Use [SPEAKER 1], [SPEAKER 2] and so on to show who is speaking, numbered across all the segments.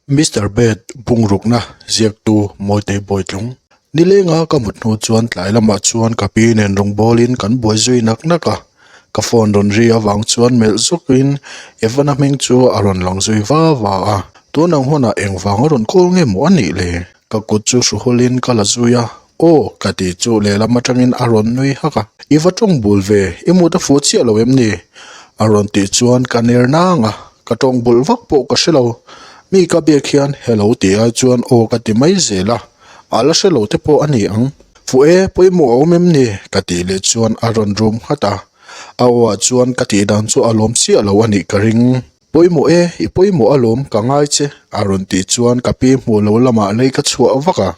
[SPEAKER 1] Mister Bed bungrukna ziaktu Mawitei Bawitlung. Nilenga ka mut hnu chuan tlai lamah chuan ka pi nen rawngbawlin kan buai zui nak nak a, ka phone rawn ri avang chuan melh zawkin Evan-a hming chu a rawn lang zui va va a, tun ang hunah engvang a rawn call nge maw a nih le? Ka kut chu hruhulin ka la zui a, Aw, ka tih chu lehlam atangin a rawn nui hak a, I va tawng bul ve, i mut a fuh chiah lo em ni? A rawn tih chuan ka ner nang a, ka tawng bulh vak pawh ka hre lo. Mi ka biak hian hello tih ai chuan aw ka ti mai zel a, a la hre lo te pawh a ni ang. Fuh e, pawimawh a awm em ni? Ka tih leh chuan a rawn rum nghat a, a aw ah chuan ka tih dan chu a lawm chiah lo a nih ka ring. Pawimawh e, i pawimawh alawm, ka ngai che, a rawn tih chuan ka pi hmuh lo lamah lei ka chhuah vak a.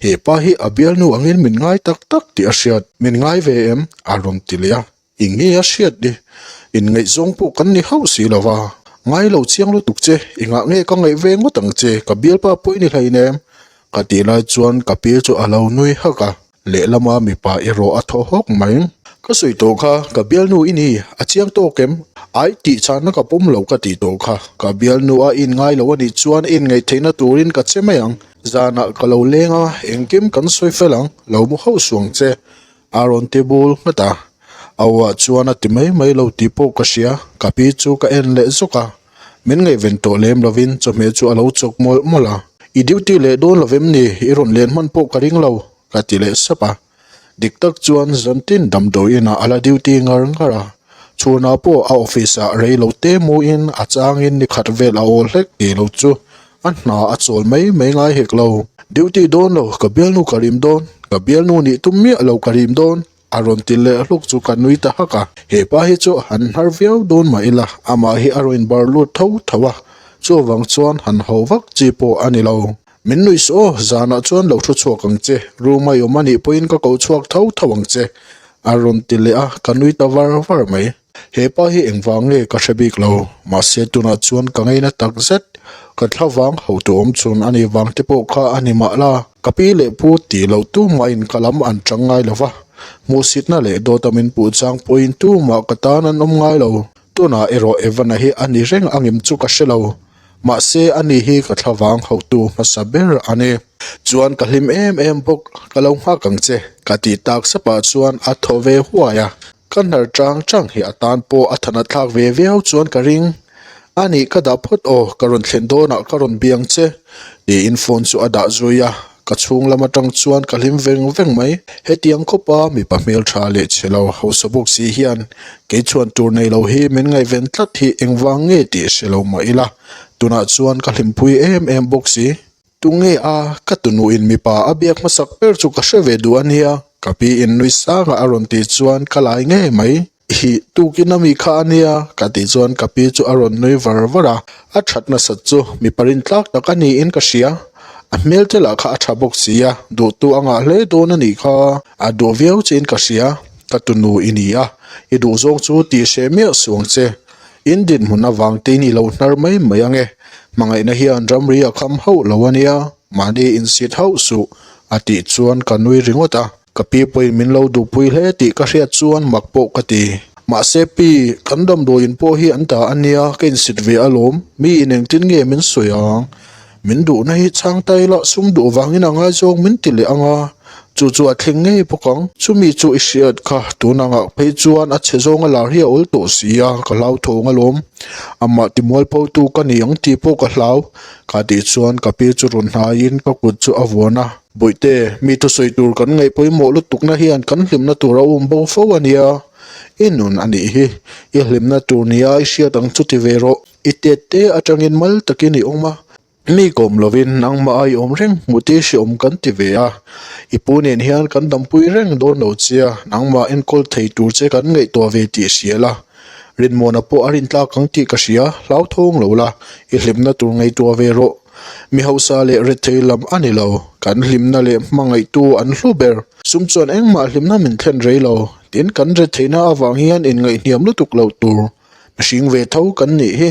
[SPEAKER 1] He pa hi a bialnu angin min ngai tak tak tih a hriat. Min ngai ve em? a rawn ti leh a. I nge a hriat ni? Inngaihzawng pawh kan ni hauh si lo va. Ngai lo chiang lutuk che, i ngah nge ka ngaih ve ngawt ang che, ka bialpa pawh i ni hleinem, ka tih lai chuan ka pi chu a lo nui hak a. Lehlama mipa erawh a thaw hawk mai. Ka sawi tawh kha, ka bialnu i ni, a chiang tawk em? Ai, tih chhanna ka pawm lo ka tih tawh kha. Ka bialnu a inngai lo a nih chuan inngaihtheihna turin ka che mai ang. Zanah ka lo leng a, engkim kan sawi fel ang, lo mu hauh suh ang che, a rawn ti bul nghat a. A uah chuan a ti mai mai lo tih pawh ka hria, ka pi chu ka en leh zawk a. Min ngaihven tawh lem lovin chawhmeh chu a lo chawk mawlh mawlh a. I duty leh dawn lovem ni, i rawn len hman pawh ka ring lo, ka ti leh sap a. Dik tak chuan zantin damdawi inah a la duty ngar ngar a, chhunah pawh a office ah rei lo te muin a changin ni khat vel a awl hlek tih lo chu a hna a chawl mai mai ngai hek lo. Duty dawn lo, ka bialnu ka rim dawn, ka bialnu nih tum miah lo ka rim dawn, A rawn ti leh hluk chu ka nui ta hak a, he pa hi chu han hnar viau dawn mah ila amah hi a rawn bar lut tho tho a, chuvang chuan han ho vak chi pawh a ni lo. Min nuih suh aw, zanah chuan lo thu chhuak ang che, room a i awm a nih pawhin ka koh chhuak tho tho ang che, a rawn ti leh a, ka nui ta var var mai. He pa hi engvang nge ka hre bik lo, mahse tunah chuan ka ngeina tak zet, ka thlavang hotu awm chhun a nih vang te pawh kha a ni mah la. Ka pi leh pu tih loh tumahin ka lam an chang ngai lo va, hmuhsitna leh dawta min puh chang pawhin tumah ka tan an awm ngai lo. Tunah erawh Evan-a hi a ni reng angem chu ka hre lo, mahse ani hi ka thlavang hotu hmasa ber a ni. Chuan ka hlim em em bawk, ka lo nghak ang che, ka tih tak sapah chuan a thaw ve huai a. Ka hnar chang chang hi a tan pawh a than a thlak ve viau chuan ka ring. A nih ka dah phawt aw, ka rawn thlen dawnah ka rawn biang che, tiin phone chu a dah zui a, ka chhung lam atang chuan ka hlim veng veng mai. Hetiang khawpa mipa hmeltha leh chhe lo hausa bawk si hian kei chuan tur nei lo hi min ngaihven tlat hi engvang nge tih hre lo mah ila, tunah chuan ka hlimpui em em bawk si. Tunge a, ka tunuin mipa a biak hmasak ber chu ka hre ve duh a nia, ka pi in nui sanga a rawn tih chuan ka lai ngei mai. Hi, tukin a mi kha a nia, ka tih chuan ka pi chu a rawn nui var var a, a that nasat chu mipa rintlak tak a niin ka hria. A hmel te lah kha a tha bawk si a, duhtu a ngah hle dawn a nih kha. A duh viau chiin ka hria, ka tunu i ni a, i duhzawng chu tih hreh miah suh ang che. In dinhmun avang te in i lo hnar mai mai ange, hmangaihna hian ramri a kham hauh lo a nia, mahni insit hauh suh, a tih chuan ka nui ringawt a. Ka pi pawhin min lo duhpui hle tih ka hriat chuan mak pawh ka ti. Mahse pi, kan damdawiin pawh hi an ta a nia, ka insit ve alawm, mi in engtin nge min sawi ang? Min duhna hi chhang ta ila sum duh vangin a ngaizawng min ti leh ang a, chu chu a thleng ngei bawk ang. Chumi chu i hriat kha, tun angah phei chuan a chhe zawnga lar hi a awl tawh si a, ka hlauthawng alawm. Amah timualpho tu ka ni ang tih pawh ka hlau. Ka tih chuan ka pi chu rawn hnaiin ka kut chu a vuan a. Bawihte, mi thusawi tur kan ngaih pawimawh lutukna hian kan hlimna tur a um bo fo a nia. I nun a nih hi, i hlimna tur nia i hriat ang chu ti ve rawh. I tet te atangin mal takin i awm a, mi kawm lovin nangmah a i awm reng hmuh te hreawm kan ti ve a, i pu nen hian kan dampui reng dawn lo che a, nangmah enkawl thei tur che kan ngaihtuah ve tih hria la, Rinmuana pawh a rintlak ang tih ka hria, hlauthawng lo la, i hlimna tur ngaihtuah ve rawh. Mi hausa leh rethei lam a ni lo, kan hlimna leh hmangaihtu an hlu ber. Sum chuan engmah hlimna min thlen rei lo, tin kan retheihna avang hian inngaihhniam lutuk loh tur. Mihring ve tho kan nih hi.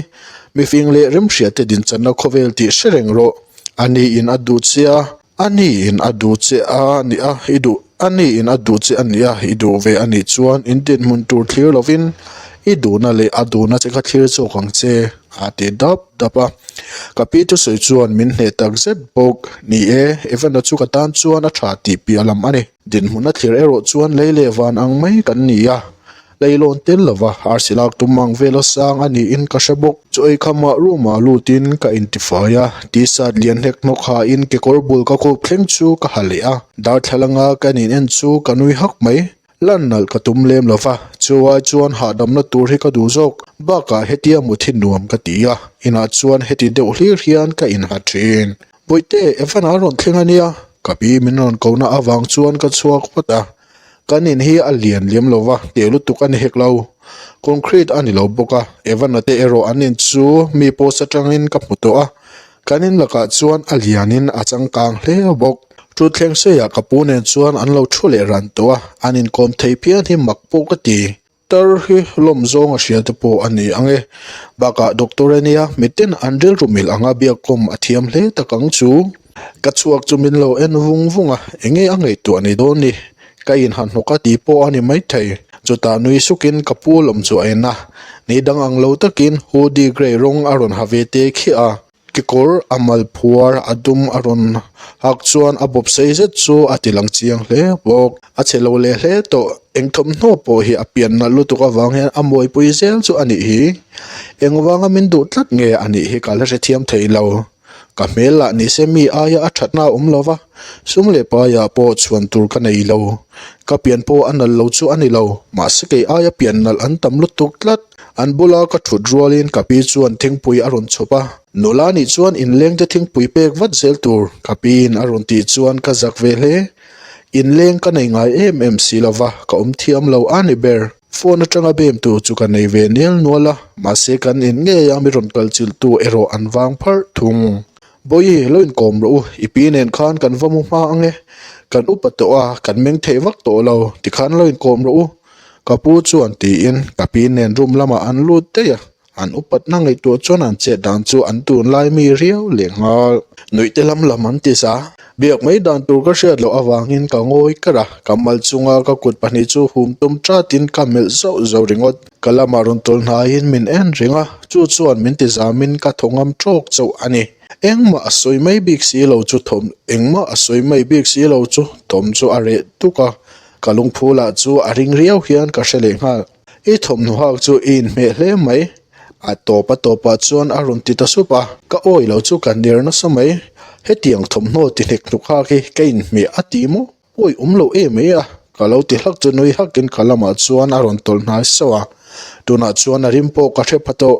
[SPEAKER 1] Mifing leh remhriate dinchanna khawvel tih hre reng rawh. A ni in a duh che a, a ni in a duh che a ni a, i duh, a ni in a duh che a ni a, i duh ve a nih chuan in dinhmun tur thlir lovin. I duhna leh a duhna che kha thlir chawk ang che, a ti dap dap a. Ka pi thusawi chuan min hneh tak zet bawk. Ni e, Evan-a chu ka tan chuan a tha tih piah lam a ni. Dinhmun a thlir erawh chuan lei leh van ang mai kan ni a, leilawn tel lova arsi lak tum ang vela sang a niin ka hre bawk. Chaw ei khamah room ah lutin ka intifai a, t-shirt lian hlek hnawk hain kekawr bul ka khup thleng chu ka ha leh a, darthlalanga ka nin en chu ka nui hak mai. Lan nalh ka tum lem lo va, chu ai chuan hahdamna tur hi ka duh zawk. Bakah hetia mut hi nuam ka ti a, inah chuan heti deuh hlir hian ka inha thin. Bawihte, Evan a rawn thleng a nia, ka pi min rawn kohna avang chuan ka chhuak vat a. Kan in hi a lian liam lo va, teh lutuk a ni hek lo. Concrete a ni lo bawk a, Evan-a te erawh an in chu mi post atangin ka hmu tawh a, Kan in lakah chuan a lianin a changkang hle bawk. Thutthleng seiah ka pu nen chuan an lo thu leh ran tawh a, an inkawm thei phian hi mak pawh ka ti. Tar hi lawm zawng a hria te pawh a ni ang e. Bakah doctor a nia, miten an rilru mil anga biakawm a thiam hle tak ang chu. Ka chhuak chu min lo en vung vung a, enge a ngaihtuah ni dawn ni? Ka inha hnawk a tih pawh a ni maithei. Chutah nui sukin ka pu lawm chu a en a, ni dang ang lo takin hoodie grey rawng a rawn ha ve te khiah a, kekawr a mal phuar a dum a rawn hak chuan a bawp sei zet chu a ti lang chiang hle bawk. A chhe lo leh hle tawh, eng thawmhnaw pawh hi a pian nalh lutuk avang hian a mawipui zel chu a nih hi. Engvanga min duh tlat nge a nih hi ka la hrethiam thei lo. Ka hmel lah nise mi aia a thatna a awm lo va, sum leh paiah pawh chhuan tur ka nei lo. Ka pian pawh a nalh lo chu a ni lo, mahse kei aia pian nalh an tam lutuk tlat. An bula ka thut rualin ka pi chuan thingpui a rawn chhawp a, nula nih chuan inlengte thingpui pek vat zel tur ka piin a rawn tih chuan ka zak ve hle. Inleng ka nei ngai em em si lo va, ka awm thiam lo a ni ber. Phone atanga bem tur chu ka nei ve nel nual a, mahse kan in ngei a mi rawn kal chilh tu erawh an vang pharh thung. Bawihi, lo inkawm rawh u, i pi nen khan kan va mu hma ang e. Kan upa tawh a, kan meng theih vak tawh lo, tikhan lo inkawm rawh u. Ka pu chuan tiin ka pi nen room lamah an lut daih a. An upatna ngaihtuah chuan an chet dan chu an tunlai mi riau leh nghal. Nuih te lam lam an ti za. Biak mai dan tur ka hriat loh avangin ka ngawi kar a, ka mal chunga ka kut pahnih chu hum tum tatin ka melh zauh zauh ringawt. Ka lamah rawn tawlh hnaiin min en reng a, chu chuan min ti zamin ka thaw ngam tawk chauh a ni. Engmah a sawi mai bik si lo chu thawm engmah a sawi mai bik si lo chu thawm chu a reh tuk a, ka lungphu lah chu a ring riau hian ka hre leh nghal. I thawmhnaw hak chu i inhmeh hle mai. A tawp a tawpah chuan a rawn ti ta sup a, ka awi lo chu ka ner nasa mai. Hetiang thawmhnaw ti hnek hnuk hak hi ka inhmeh a ti maw? Awi awm lo em mai a, ka lo ti hlak chu nui hakin ka lamah chuan a rawn tawlh hnai sauh a. Tunah chuan a rim pawh ka hre pha tawh.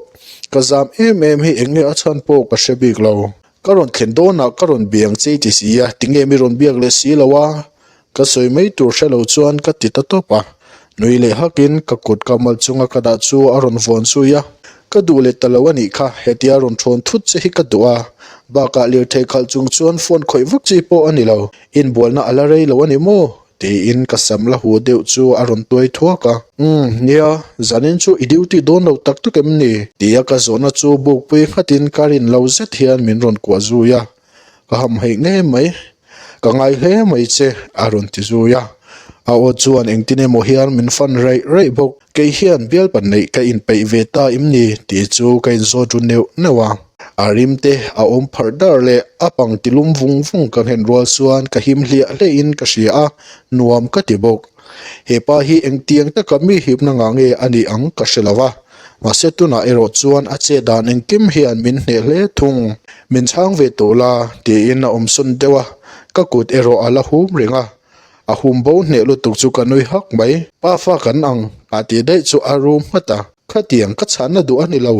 [SPEAKER 1] Ka zam em em hi eng nge a chhan pawh ka hre bik lo. Ka rawn thlen dawnah ka rawn biang che i ti si a, tinge mi rawn biak leh si lo a? Ka sawi mai tur hre lo chuan ka ti ta tawp a, nui leh hakin ka kut ka mal chunga ka dah chu a rawn vawn zui a. Ka duh leh ta lo a nih kha, hetia rawn thawn thut che hi ka duh a, bakah lirthei khalh chung chuan phone khawih vak chi pawh a ni lo, inbualna a la rei lo a ni maw? tiin ka sam la hu deuh chu a rawn tuai thuak a. Umm, nia, zanin chu i duty dawn lo tak tak em ni? Tia ka zawhna chu bukpui nghatin ka rin lo zet hian min rawn kuah zui a. Ka hamhaih ngei mai, ka ngai hle mai che a rawn ti zui a. A aw chuan engtin emaw hian min fan raih raih bawk. Kei hian bialpa neih ka inpeih ve ta im ni tih chu ka inzawt ru neuh neuh a. A rim te a awm pharh dar leh a pang ti lum vung vung ka nghen rual chuan ka him hliah hlehin ka hria a, nuam ka ti bawk. He pa hi engtiang taka mi hipna ngah nge a nih ang ka hre lo va. Mahse tunah erawh chuan a che dan engkim hian min hneh hle thung. Min chhang ve tawh la tiin a awm sawn deuh a, ka kut erawh a la hum reng a. A hum bo hneh lutuk chu ka nui hak mai. Pa fa kan ang a tih daih chu a rum nghat a, khatiang ka chhanna duh a ni lo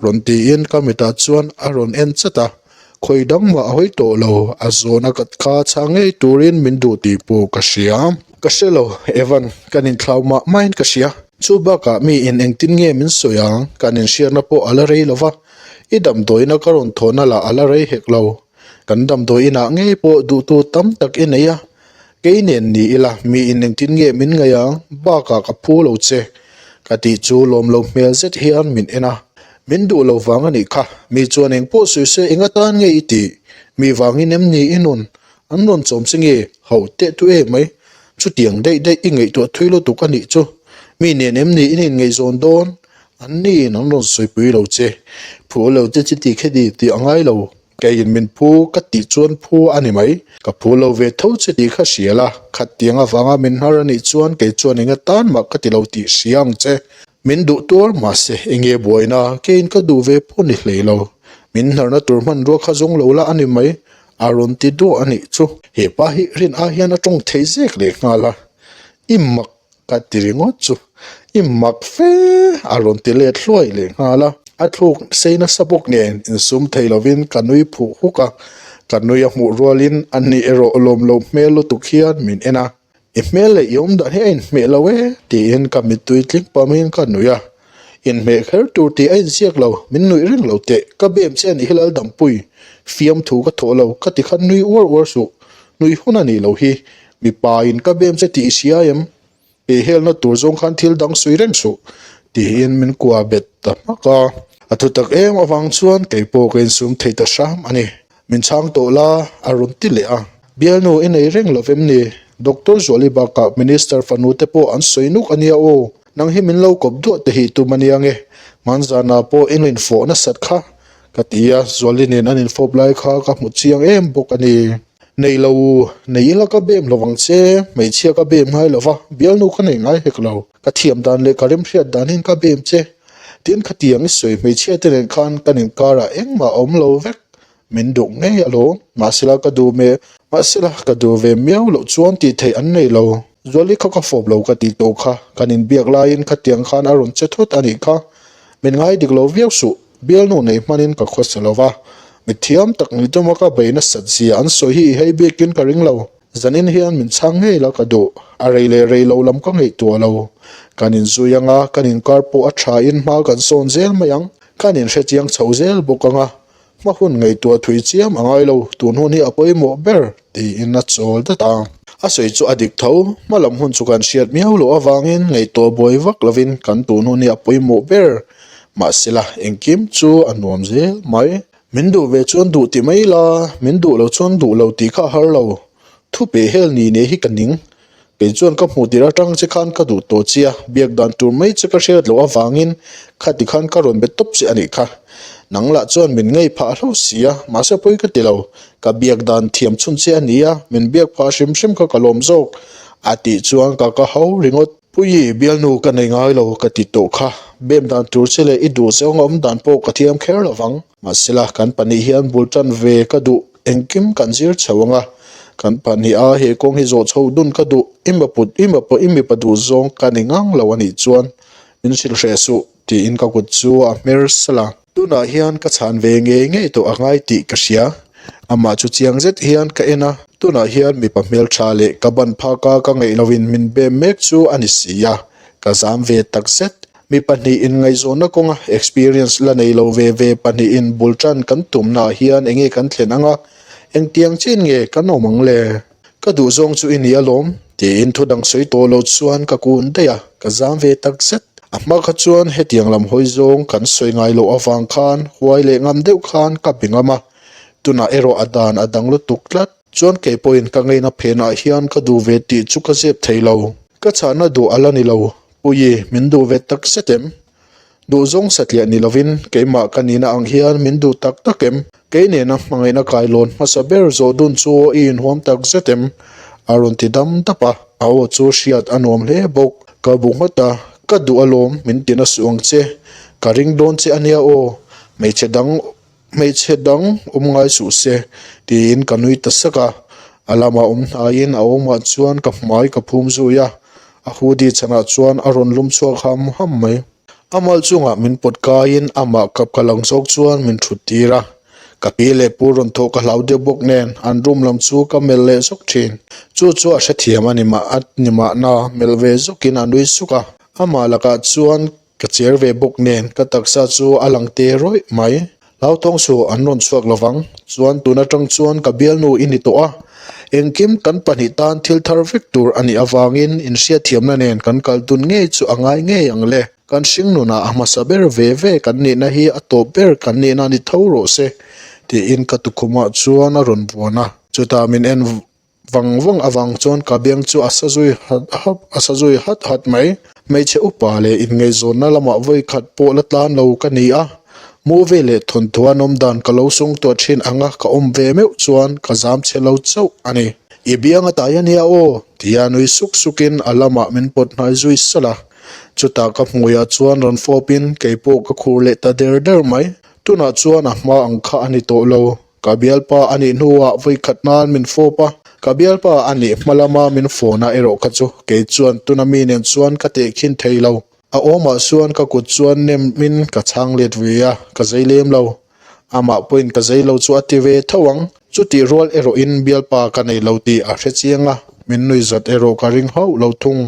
[SPEAKER 1] rawn tiin ka mitah chuan a rawn en chat a, khawi dang mah a hawi tawh lo, a zawhna ka kha chhang ngei turin min duh tih pawh ka hria. Ka hre lo, Evan, kan inthlau mah mahin ka hria. Chu bakah mi in engtin nge min sawi ang, kan inhriatna pawh a la rei lo va, i damdawiina ka rawn thawhna lah a la rei hek lo. Kan damdawi inah ngei pawh duhtu tam tak i nei a, kei nen ni ila mi in engtin nge min ngaih ang, bakah ka phu lo che, ka tih chu lawm lo hmel zet hian min en a. Min duh lo vang a nih kha, mi chuan eng pawh sawi se eng atan nge i tih? Mi vangin em ni i nun? An rawn chawm che nge? Ho teh tu em mai. Chutiang daih daih i ngaihtuah thui lutuk a nih chu. Mi nen em ni in inngaihzawn dawn? An niin an rawn sawipui lo che. Phu lo che chi ti khedi tih a ngai lo. Keiin min phu ka tih chuan phu a ni mai. Ka phu lo ve tho che tih kha hria la, khat tiang avanga min hnar a nih chuan kei chuan enga tan mah ka ti lo tih hria ang che. Min duh tuar mahse enge buaina keiin ka duh ve pawh ni hlei lo. Min hnarna tur hmanrua kha zawng lo la a ni mai, a rawn ti duah a nih chu. He pa hi rin ai hian a tawng thei zek leh nghal a, i mak Ka ti ringawt chu i mak fe a rawn ti let hluai leh nghal a. A thluk sei nasa bawk nen insum thei lovin ka nui phuh huk a, ka nui a hmuh rualin a ni erawh lawm lo hmel lutuk hian min en a. I hmel leh i awm dan hi a inhmeh lo e tiin ka mittui tling pamin ka nui a. Inhmeh kher tur tih a inziak lo, min nuih reng lo teh, ka bem che a nih hi Laldampui, fiamthu ka thawh lo ka ti khan nui uar uar suh, nui hun a nih loh hi, Mipa in ka bem che tih i hria em? Pe helna tur zawng khan thil dang sawi reng suh, tiin min kua bet ta hmak a. A thu tak em avang chuan kei pawh ka insum thei ta hram a ni. Min chhang tawh la, a rawn ti leh a. Bialnu i nei reng lo vem ni? Doctor Zuali bakah Minister fanu te pawh an sawi nuk a nia aw. Nang hi min lo kawp duah te hi tum a nia nge? Hmanzana pawh i infawh nasat kha, ka ti a. Zuali nen an infawp lai kha ka hmu chiang em bawk a ni. Nei lo, nei ila ka bem lo vang che, hmeichhia ka bem ngai lo va, bialnu ka nei ngai hek lo, ka thiam dan leh ka remhriat danin ka bem che. Tin khatiang i sawi hmeichhia te nen khan kan inkarah engmah a awm lo vek, min duh ngei alawm, mahsela ka duh me, mahsela ka duh ve miau loh chuan tih theih an nei lo. Zuali kha ka fawp lo ka tih tawh kha, kan inbiak laiin khatiang khan a rawn che thut a nih kha, min ngai dik lo viau suh. Bialnu nei hmanin ka khawsa lo va, mithiam tak ni tuma ka bei nasat zia an sawi hi i hei bikin ka ring lo. Zanin hian min chhang ngei la ka duh, a rei leh rei lo lam ka ngaihtuah lo. Kan inzui anga kan inkar pawh a thain hma kan sawn zel mai ang, kan inhrechiang chho zel bawk anga hma hun ngaihtuah thui chiam a ngai lo, tun hun hi a pawimawh ber tiin a chawl dat a. A sawi chu a dik tho, hma lam hun chu kan hriat miau loh avangin ngaihtuah buai vak lovin kan tun hun hi a pawimawh ber. Mahsela, engkim chu a nuam zel mai. Min duh ve chuan duh ti mai la, min duh lo chuan duh lo tih kha a har lo. Thu peh hel ni nei hi ka ning. Kei chuan ka hmuh tirh atang che khan ka duh tawh che a, biak dan tur mai che ka hriat loh avangin khati khan ka rawn be tawp che a nih kha. Nang lah chuan min ngei phah hlauh si a, mahse pawi ka ti lo. Ka biak dan thiam chhun che a ni a, min biak phah hrim hrim kha ka lawm zawk. A tih chuan ka ka ho ringawt. Puii, bialnu ka nei ngai lo ka ti tawh kha. Bem dan tur che leh i duh zawng a awm dan pawh ka thiam kher lo vang. Mahsela, kan pahnih hian bul tan ve ka duh, engkim kan zir chho ang a. Kan pahnih a he kawng hi zawh chho dun ka duh, i maput, i mapa, i mipa duh zawng ka ni ngang lo a nih chuan min hrilh hreh suh, tiin ka kut chu a hmer salh a. Tunah hian ka chhan ve ngei ngei tawh a ngai tih ka hria. Amah chu chiang zet hian ka en a, tunah hian mipa hmeltha leh ka ban phak a ka ngaih loin min bem mek chu a ni si a, ka zam ve tak zet. Mi pahnihin ngaihzawnna kawnga experience la nei lo ve ve pahnihin bul tan kan tumnaah hian enge kan thlen ang a, engtiang chin nge kan awm ang le? Ka duh zawng chu i ni alawm, tiin thu dang sawi tawh lo chuan ka kun daih a, ka zam ve tak zet. A hma kha chuan hetiang lam hawi zawng kan sawi ngai loh avang khan huai leh ngam deuh khan ka be ngam a, tunah erawh a dan a dang lutuk tlat. Chuan kei pawhin ka ngeina phenah hian ka duh ve tih chu ka zep thei lo. Ka chhahna duh a la ni lo, Puii, min duh ve tak zet em? Duh zawng satliah ni lovin keimah ka nihna ang hian min duh tak tak em? Kei nena hmangaihna kailawn hmasa ber zawh dun chu i inhuam tak zet em? A rawn ti dam dap a, a aw chu hriat a nuam hle bawk. Ka bu ngawt a, ka duh alawm, min ti na suh ang che. Ka ring dawn che ania aw, hmeichhe dang hmeichhe dang awm ngai suh se, tiin ka nui ta sak a. A lamah awm hnaiin a awmah chuan ka hmai ka phum zui a, A hoodie chhanah chuan a rawn lum chhuak ham ham mai. A mal chungah min pawt kaiin amah kap ka lang zawk chuan min thut tir a. Ka pi leh pu rawn thawh ka hlau deuh bawk nen an room lam chu ka melh leh zawk thin. Chu chu a hrethiam a ni mah a ni mahna melh ve zawkin a nui suk a. Amah lakah chuan ka cher ve bawk nen ka taksa chu a lang te rawih mai. Hlauthawng chu an rawn chhuak lo vang. Chuan tun atang chuan ka bialnu i ni tawh a, engkim kan pahnih tan thil thar vek tur a nih avangin inhriatthiamna nen kan kal dun ngei chu a ngai ngei ang le. Kan hringnunah a hmasa ber ve ve kan nihna hi a tawp ber kan nihna ni tho rawh se, tiin ka tukhumah chuan a rawn vuan a. Chutah min en Vang vang avang chuan ka beng chu a sa zui hat hat a sa zui hat hat mai. Hmeichhe upa leh inngaihzawnna lamah vawi khat pawh la tlan lo ka ni a, movie leh thawnthu an awm dan ka lo sung tuah thin anga ka awm ve meuh chuan ka zam chhe lo chauh a ni. I biang a tai a nia aw, tia nui suk sukin a lamah min pawt hnai zui salh a. Chutah ka hmuiah chuan rawn fawpin kei pawh ka khur leh ta der der mai. Tunah chuan a hma ang kha a ni tawh lo. Ka bialpa a nih hnuah vawikhat nan min fawp a, ka bialpa a nih hma lama min fawna erawh kha chu kei chuan tuna mi nen chuan ka tehkhin thei lo. A awmah chuan ka kut chuan nem in ka chhang let ve a, ka zei lem lo. Amah pawhin ka zei lo chu a ti ve tho ang. Chutih rual erawhin bialpa ka nei lo tih a hre chiang a, min nuihzat erawh ka ring hauh lo thung.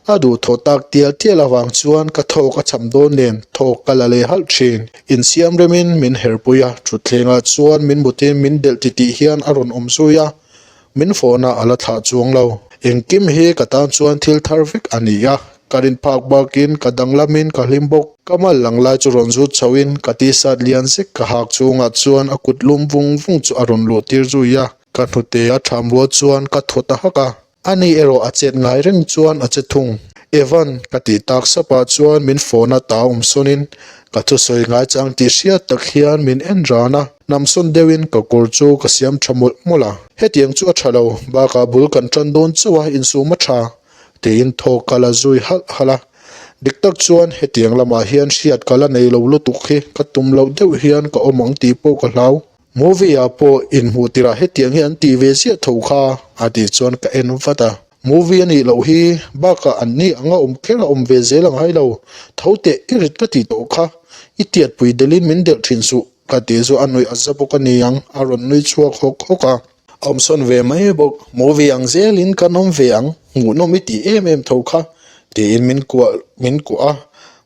[SPEAKER 1] A duhthawh tak tial tial avang chuan ka thawk a cham dawn nen thawk ka la leh halh thin. Insiam remin min herpui a, thutthlengah chuan min mutin min delh titih hian a rawn awm zui a, min fawhna a la thlah chuang lo. Engkim hi ka tan chuan thil thar vek a ni a, ka rin phak bakin ka danglamin ka hlim bawk. Ka mal lang lai chu rawn zut chhoin ka t-shirt lian zek ka hak chhungah chuan a kut lum vung vung chu a rawn luh tir zui a, ka hnute a tham rual chuan ka thaw ta hak a. Ani erawh a chet ngai reng chuan a che thung. Evan, ka tih tak sapah chuan min phone a ta awm sawnin ka thusawi ngai chang tih hriat tak hian min en ran a, namsawn deuhin ka kawr chu ka siam tha mawlh mawlh a. Hetiang chu a tha lo, bakah bul kan tan dawn chauh a, insum a tha, tiin thawk ka la zui halh halh a. Dik tak chuan hetiang lamah hian hriat ka la nei lo lutuk hi ka tum loh deuh hian ka awm ang tih pawh ka hlau. Movie ah pawh inhmuh tirah hetiang hi an tih ve ziah tho kha a tih chuan ka en vat a. Movie a nih loh hi bakah an ni anga awm kher a awm ve zel ang hai lo. Tho teh i rit ka tih tawh kha. I tiatpui delhin min delh thin suh ka tih chu a nuih a za bawk a ni ang a rawn nui chhuak hawk hawk a. A awmsawn ve mai bawk. Movie ang zelin kan awm ve ang hmuhnawm i tih em em tho kha tiin min kuah min kuah a.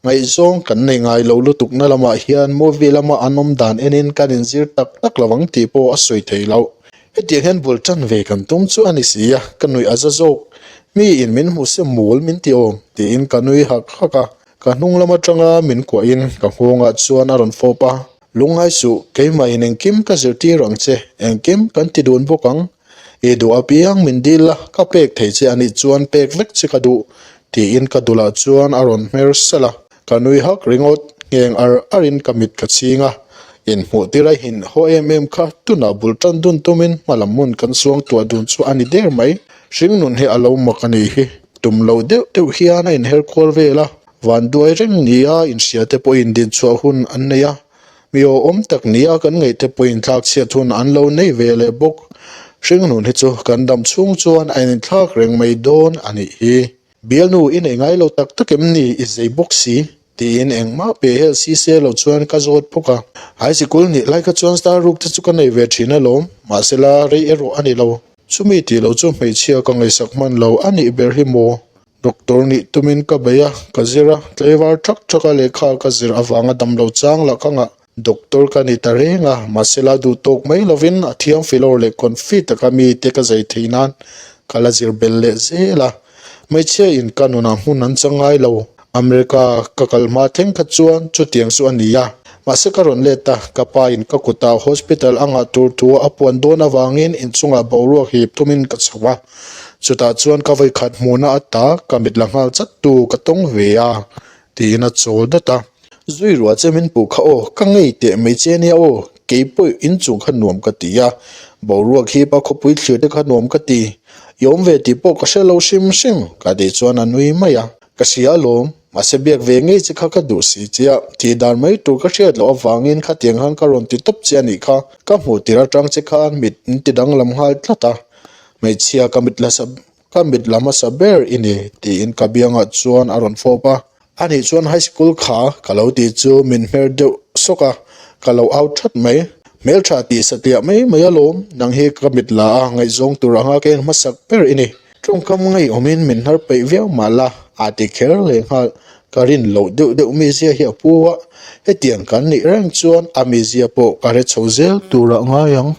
[SPEAKER 1] Ngaihzawng kan nei ngai lo lutuk na lamah hian movie lama an awm dan enin kan inzir tak tak lo ang tih pawh a sawi thei loh. Hetiang hian bul tan ve kan tum chu a ni si a, ka nuih a za zawk. Mi in min hmu se mawl min ti awm tiin ka nui hak hak a, ka hnung lam atanga min kuahin ka nghawngah chuan a rawn fawp a. Lungngai suh, keimahin engkim ka zirtir ang che, engkim kan ti dun bawk ang. I duh apiang min dil la, ka pek thei che a nih chuan pek vek che ka duh, tiin ka dulah chuan a rawn hmer salh a. Ka nui hak ringawt, ngheng ar arin ka mit ka chhing a. Inhmuh tir a hin haw em em kha tunah bul tan dun tumin hma lam hmun kan suang tuah dun chu a ni der mai. Hringnun hi a lo mak a nih hi. Tum lo deuh deuh hian a inher kual vel a, vanduai reng nia inhria te pawhin dinchhuah hun an nei a. Mi awhawm tak nia kan ngaih te pawhin thlak chhiat hun an lo nei ve leh bawk. Hringnun hi chu kan dam chhung chuan a inthlak reng mai dawn a nih hi. Bialnu i nei ngai lo tak tak em ni i zei bawk si? tiin engmah pe hel si se lo chuan ka zawt bawk a. High sikul nih lai kha chuan star ruk te chu ka nei ve thin alawm, mahsela rei erawh a ni lo. Chumi tih loh chu hmeichhia ka ngaihsak hman lo a nih ber hi maw? Doctor nih tumin ka bei a, ka zir a, tlaivar thak thak a lehkha ka zir avanga damlo chang lah ka ngah. Doctor ka ni ta reng a, mahsela duh tawk mai lovin a thiang filawr leh confi taka mite ka zai theih nan ka la zir bel leh zel a. Hmeichhia in ka nunah hmun an chang ngai lo. America ka kal hma thleng kha chuan chutiang chu a ni a. Mahse ka rawn let a, ka pa in ka kutah hospital a ngah tur thu a puan dawn avangin inchungah boruak hip tumin ka chho a. Chutah chuan ka vawikhat hmuhna ata ka mit la nghal chat tu ka tawng ve a, tiin a chawl dat a. Zui ruah che min puh kha aw, ka ngei teh mai che nia aw, kei pawh inchung kha nuam ka ti a, boruak hipa khawpui thlir te kha nuam ka ti, i awm ve tih pawh ka hre lo hrim hrim, ka tih chuan a nui mai a. Ka hria alawm, mahse biak ve ngei che kha ka duh si che a, tih dan mai tur ka hriat loh avangin khatiang khan ka rawn ti tawp che a nih kha, ka hmuh tir atang che khan mit in ti danglam nghal tlat a, hmeichhia ka mit la ka mit la hmasa ber i ni tiin ka biangah chuan a rawn fawp a, anih chuan high school kha ka lo tih chu min hmer deuh sawk a, ka lo au that mai. Hmeltha tih satliah mai mai alawm, nang hi ka mit la a ngaihzawng tur anga ka en hmasak ber i ni. Tawngkam ngeiawmin min hnar peih viau mah la, a ti kher leh nghal. Ka rin loh deuh deuh mizia hi a pu a, hetiang kan nih reng chuan a mizia pawh ka hre chho zel tur a ngai ang.